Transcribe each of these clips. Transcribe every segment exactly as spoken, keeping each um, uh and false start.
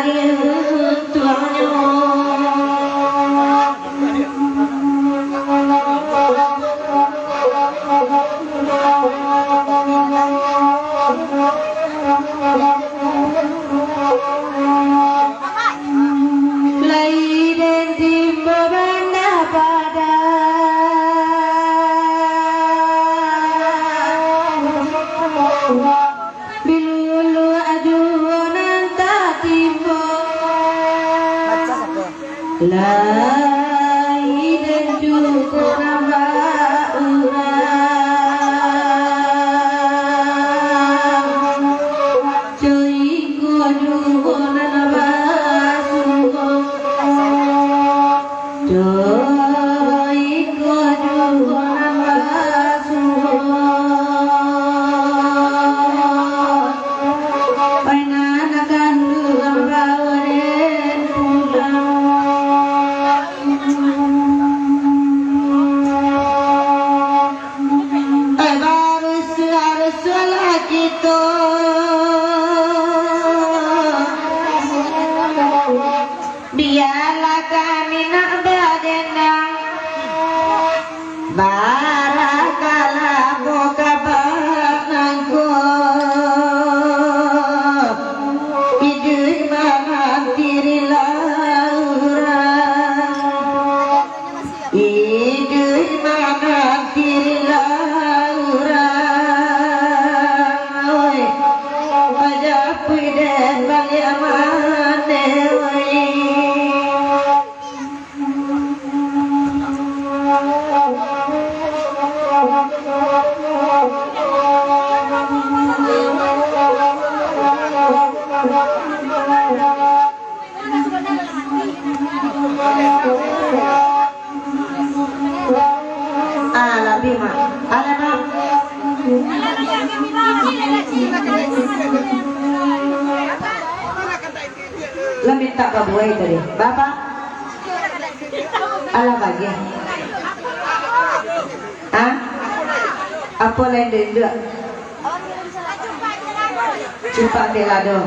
untuaknyo. Lai den timbo bana pada. Bilulu ajuo nan tatimbo. Lai den cukuik nambah urang. Coiko juo nan basuo. Coiko juo nan basuo. Pai nan kanduang bawa den pulang. Eh, barusuah-rusuahlah kito. Bialah kami nak badendang. Barakalah mo ka banangko. Iduik mananti rilah urang. Iduik mananti rilah urang, oi, pajapuik den baliak maneh, oi. Ah, labiah, Mak. Alah, Mak. Lah mintak babuai tadi. Bapak? Alah, bagian. Hah? Apo lain den induak? Cupak ambiak lado.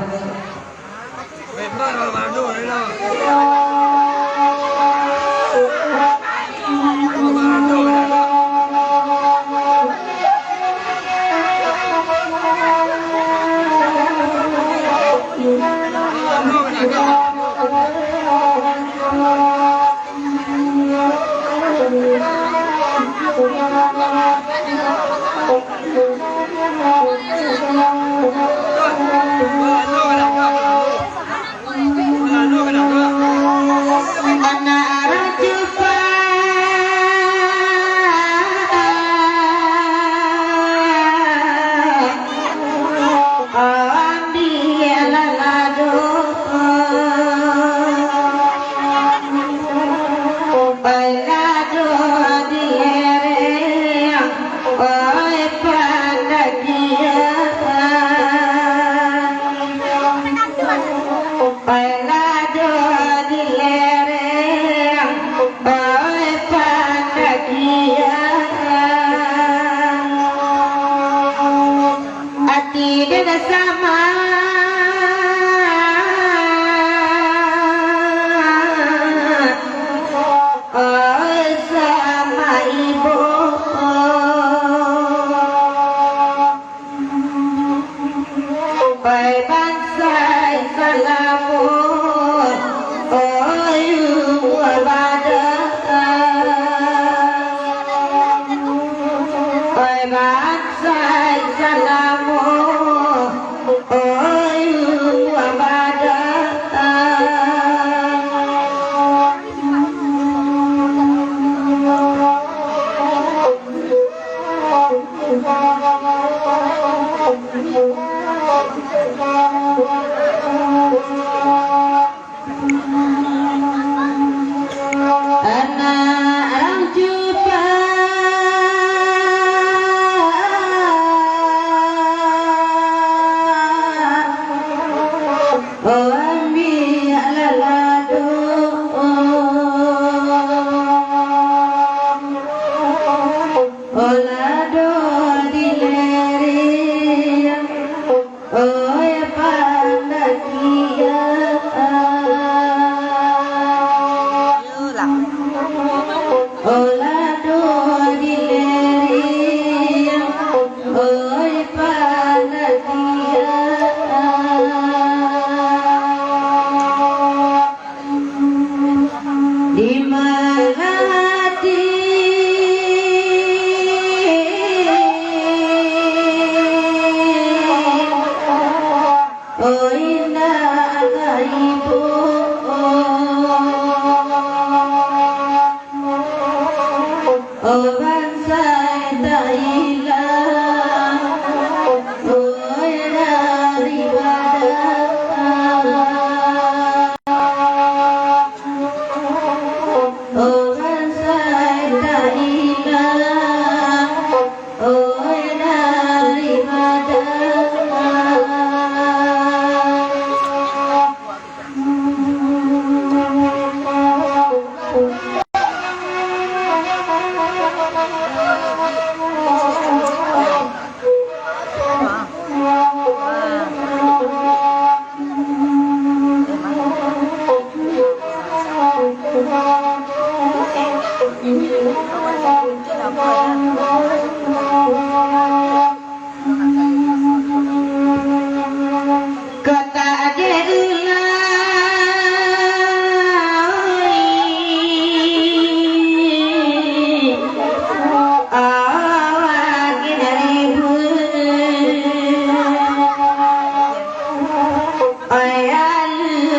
Anak rajo Ambiaklah lado, pai lado di lereng, pai pandakian.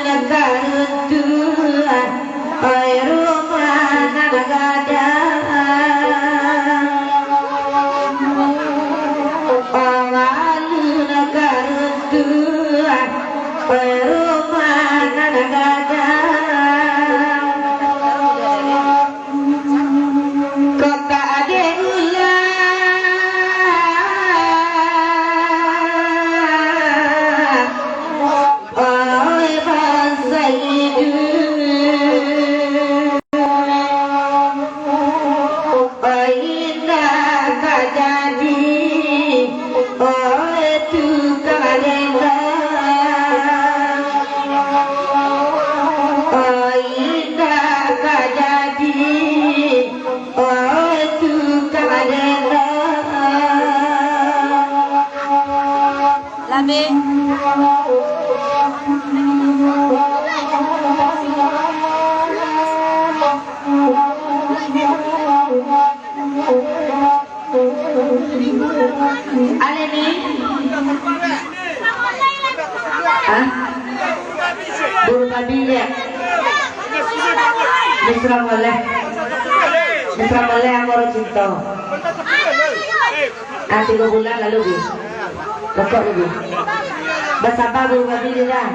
nan ka runtuah, oi rumah nan gadang. Awalu nan ka runtuah, oi rumah nan gadang. Kota Aden Ulang, oi bansa iduik, oi indak ka jadi, oi tukang dendam, oi indak ka jadi, oi tukang dendam. Labih. Ale ni. Hah? Buru babi dia. Mesra moleh. Mesra moleh ambo ro cinto. Ah, tigo bulan lalu, Bi. Rokok ni, Bi. Basaba buru babi dia dah.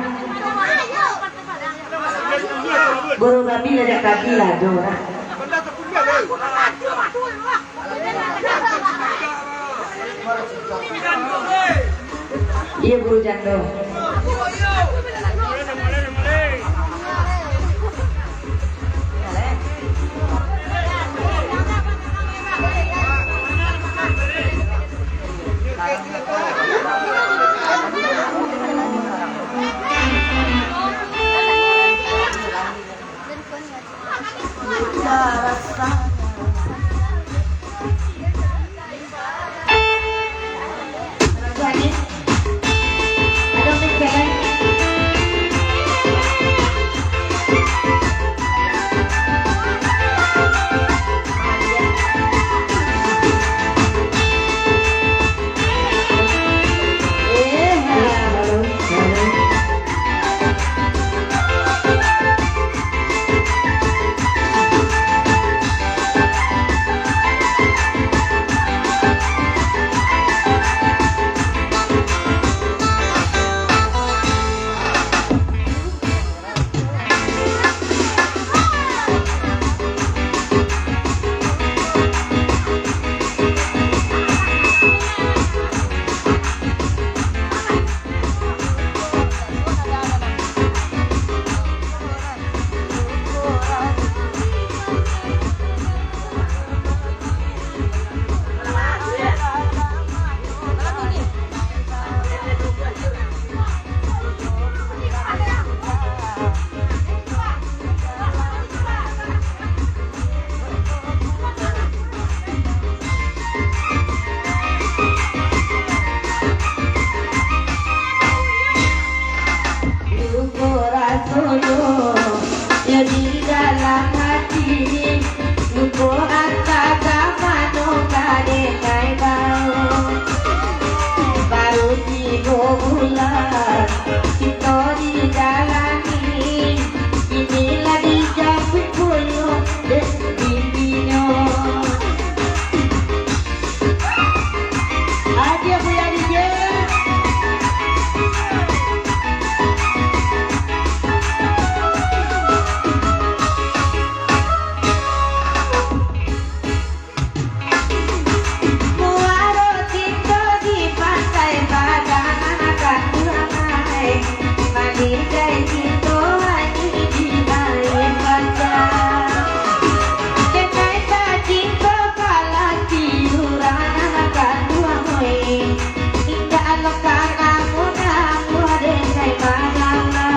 Buru babi lah, jak babi lah, doh, nah. Iyo, buru jando. Luko rasonyo, yo di dalam hati. Luko anta ka mano ka denai bao. Baru tigo bulan kito dijalani, kini lah dijapuik pulo dek bibinyo. Aja Buya D J. Muaro cinto di Pantai Padang, anak kanduang ai. Mandi dai cinto, mandi di aia pacah. Denai tacinto, pala tiuran anak kanduang ai. Indak alo ka namuah-namuah denai manalah.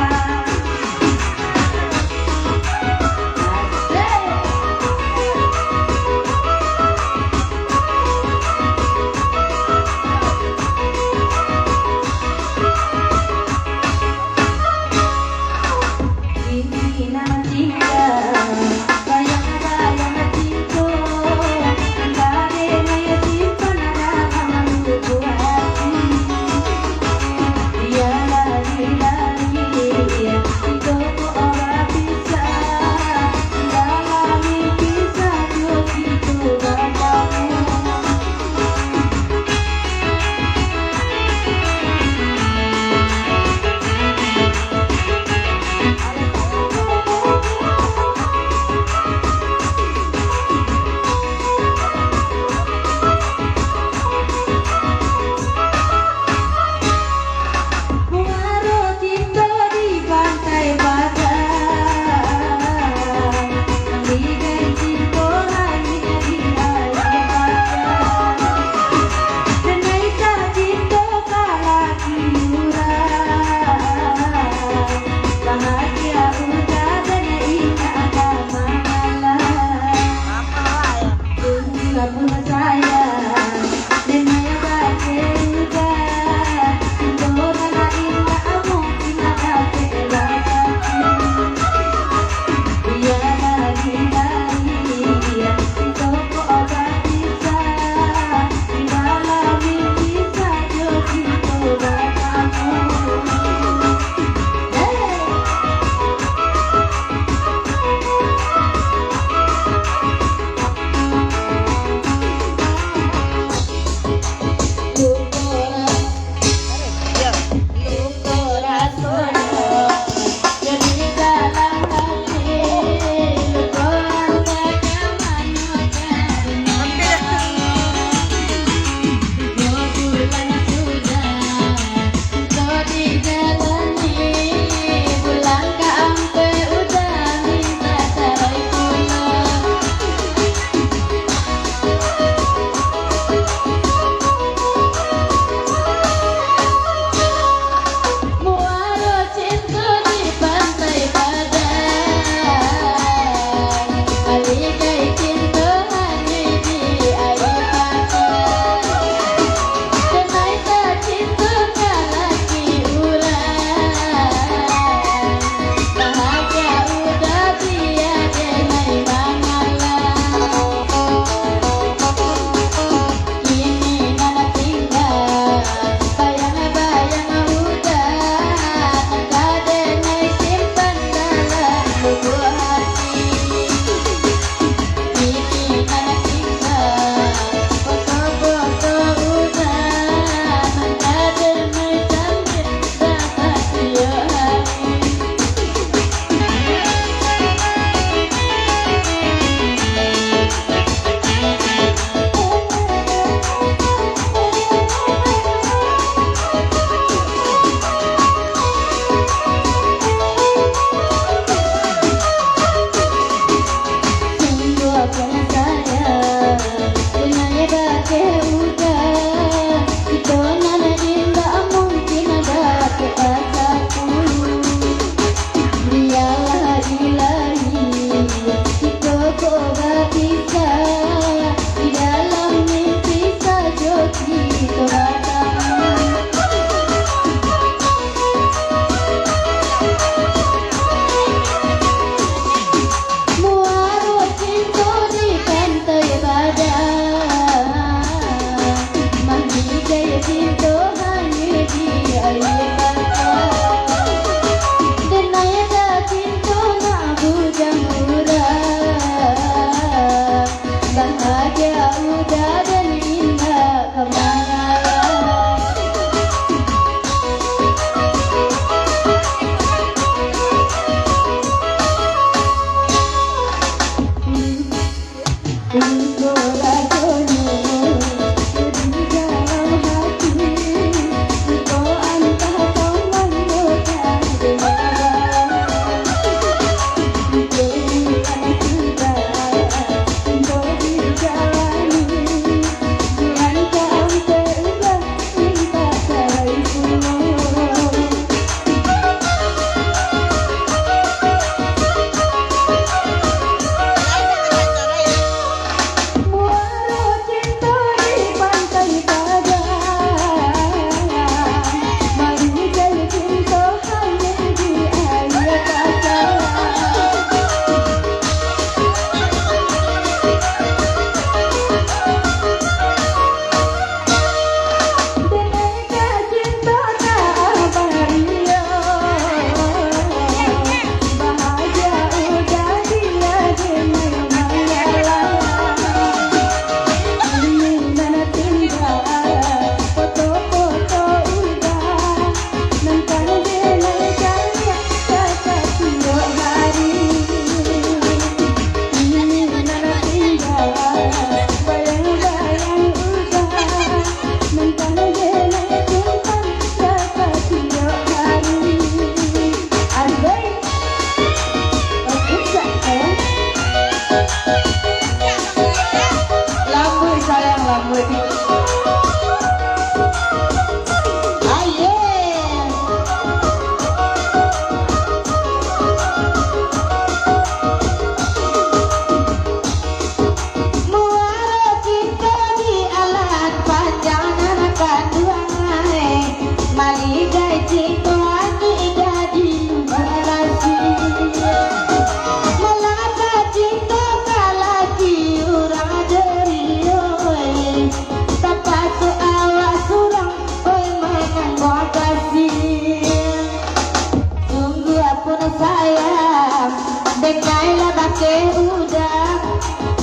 sayang, dek ai lah bakeh udah,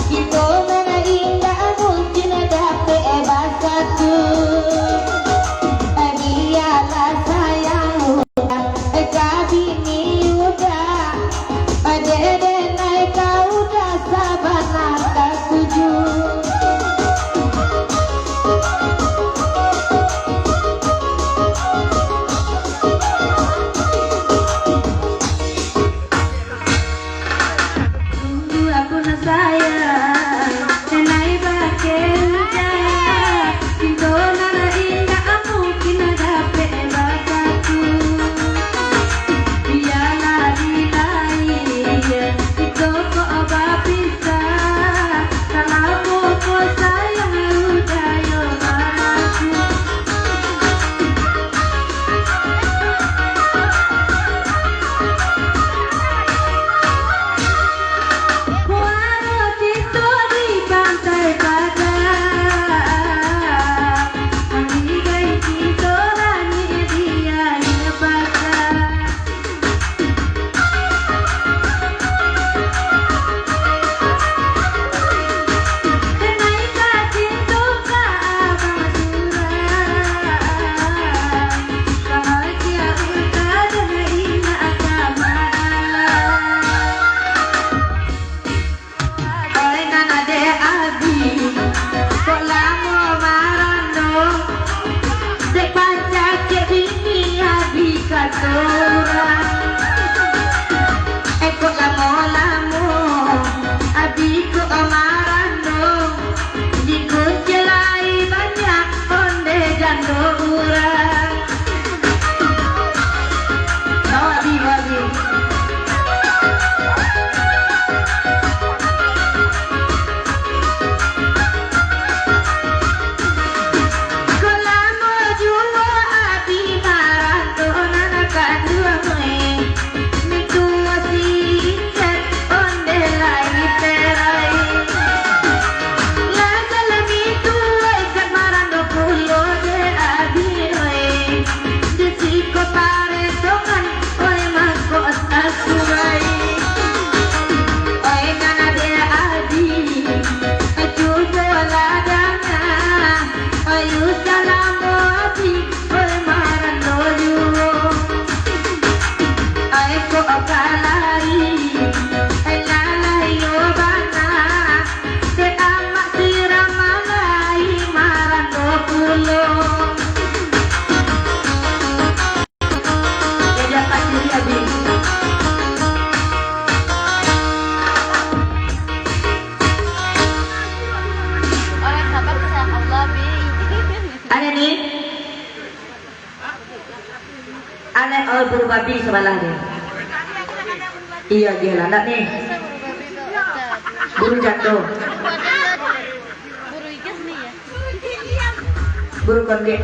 kito nan indak mungkin dapek basatu. Bialah sayang udah, ka bini udah, dek denai ka udah sabana katuju. Sungguah pun sayang, denai bakeh udah, cinto nan indak mungkin dapek basatu. Bialah di lai, kito ko bapisah, salamo ko sayang udah yo mamaku. Muaro cinto di Pantai Padang, mandigai cinto langik di aia pasang. Oi nan dek Abi, kok lamo marando, dek pancakek bini Abi kato urang. Eh, kok lamo-lamo Abi kok marando, di Kuncik lai banyak onde jando urang. Bawa Abi, bawa Abi. Kok lamo juo Abi marando nan kanduang, eh. Mintuo sincet onde lai perai. Lah jalani tuo ikan marando pulo dek Abi, oi. Di siko paretongan, oi, mangko tasurai. Oi, nan dek Abi, cubolah danga, oi, salamo Abi, oi, marando juo. Ai, kok ka lai, ai, lah lai yo bana, dek amak sirama lai marando pulo. Jadi apa ciri Abi? Orang sabar tu sayang Allah, Bi. Ada ni? Alek, oh, buru babi sabalah tu. Iyo, iyo lah, ndak ni. Buru jatuah. Buru kondek.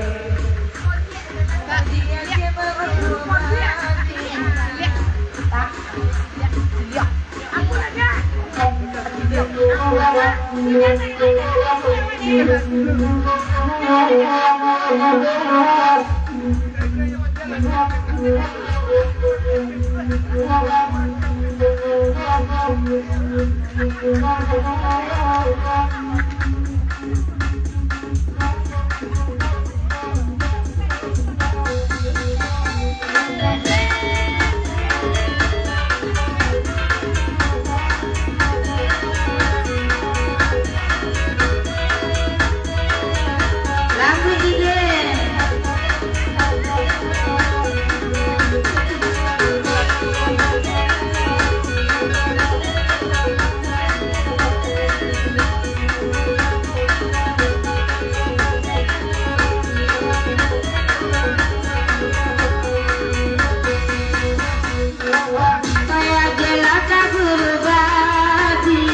Saya jelas guru badi,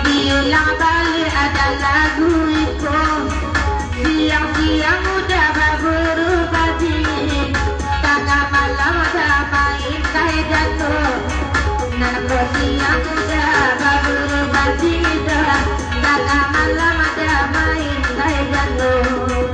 bilang balik ada lagu iko. Siang-siang udah baburu badi, tangah malam udah main kai jatuah. Nan ko siang udah baburu badi dah, tangah malam udah main kai jatuah.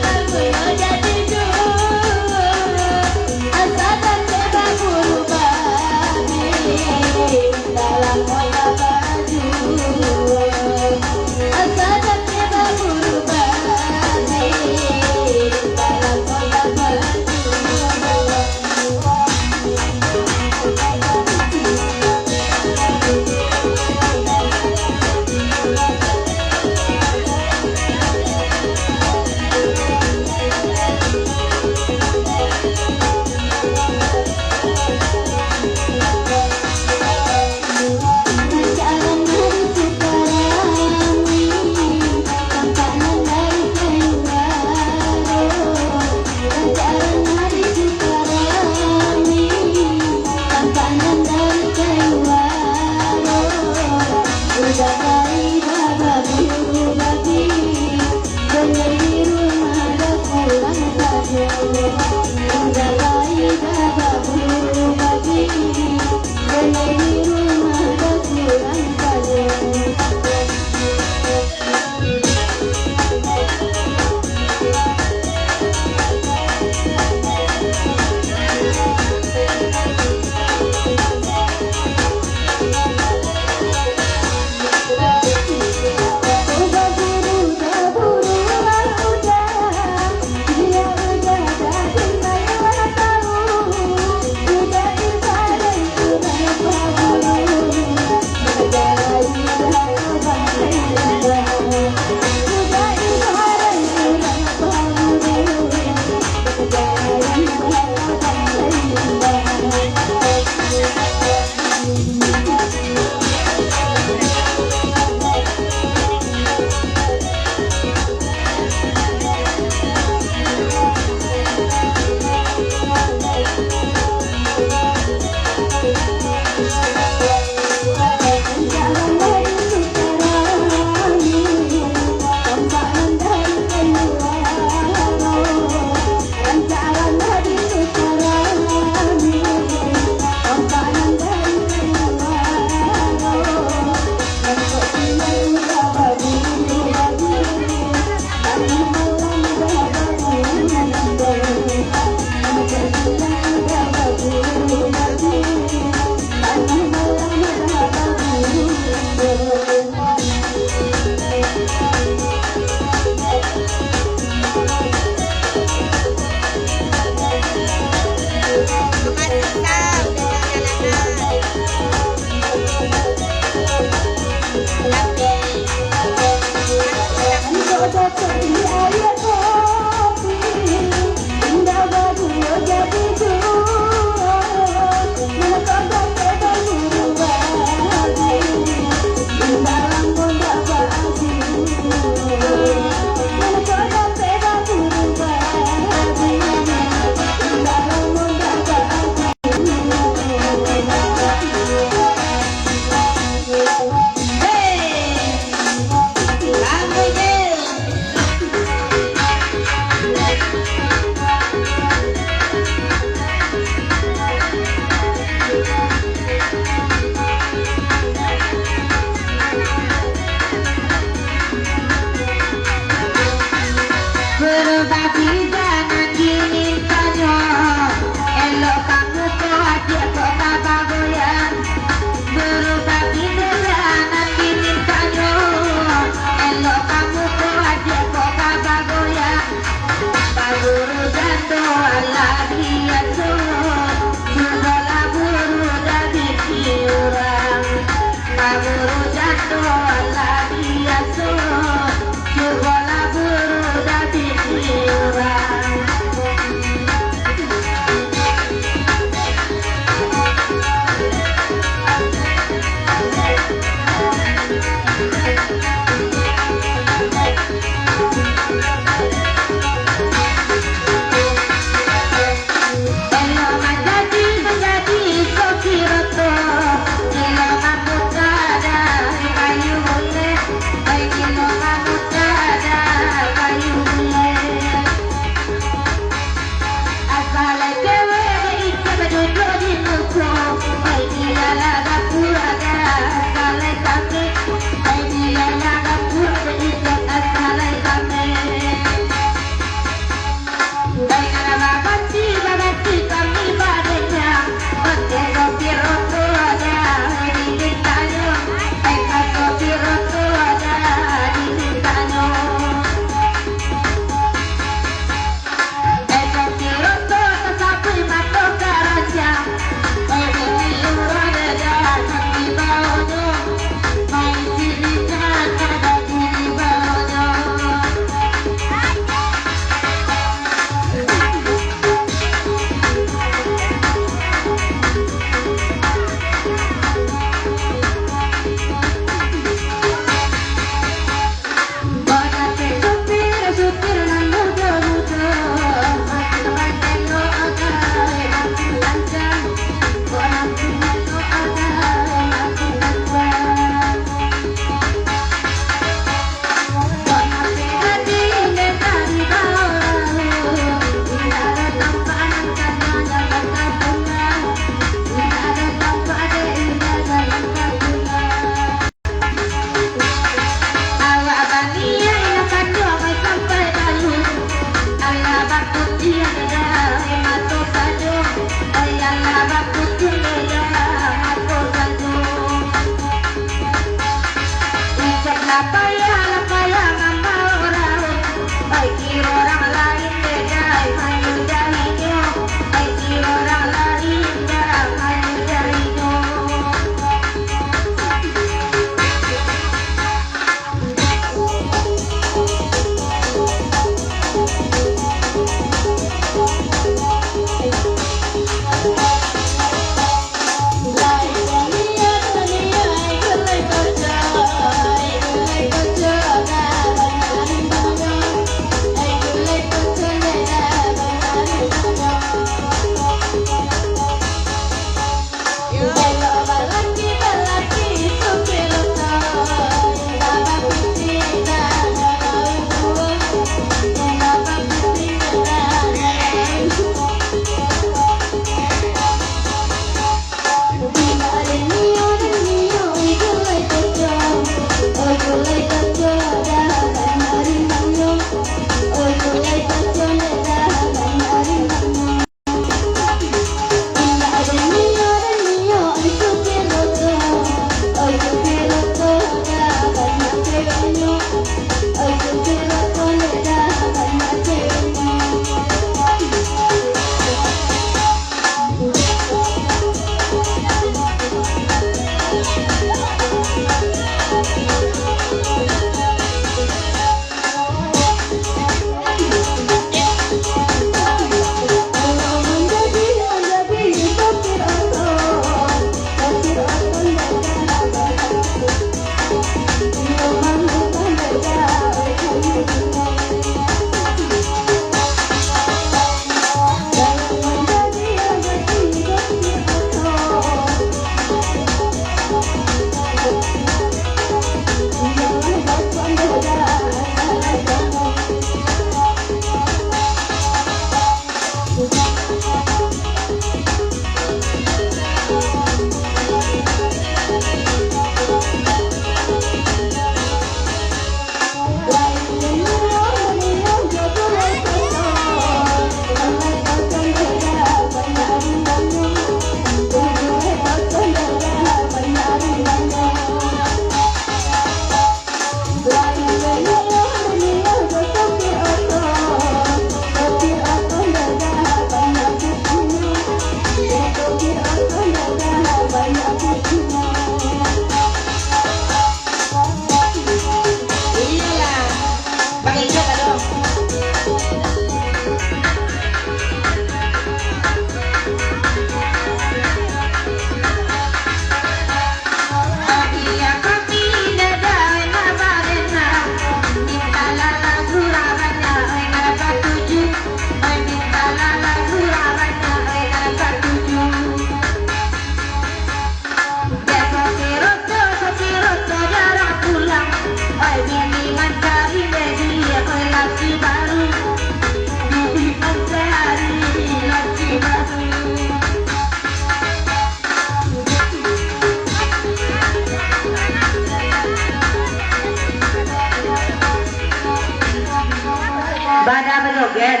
Joget.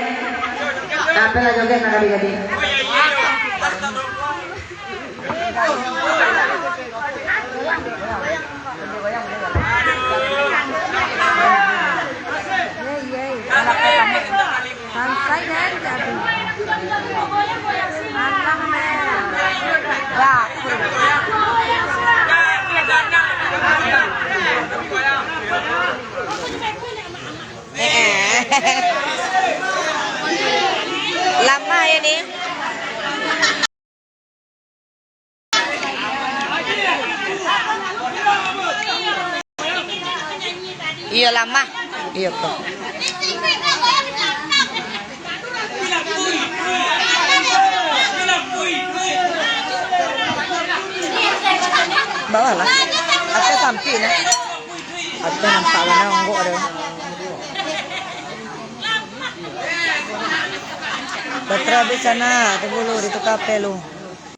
Apo lah joget nak gadih-gadih. Sansai den, jadi. Malang den. Wah. Eh, eh. Lama ya ni. Iyo, lama. Iyo, ko. Bawah lah. Atas sampai lah. Atas nampak bana onggok dia. Baterai habis sana, tunggu lu, ditukar pe lu.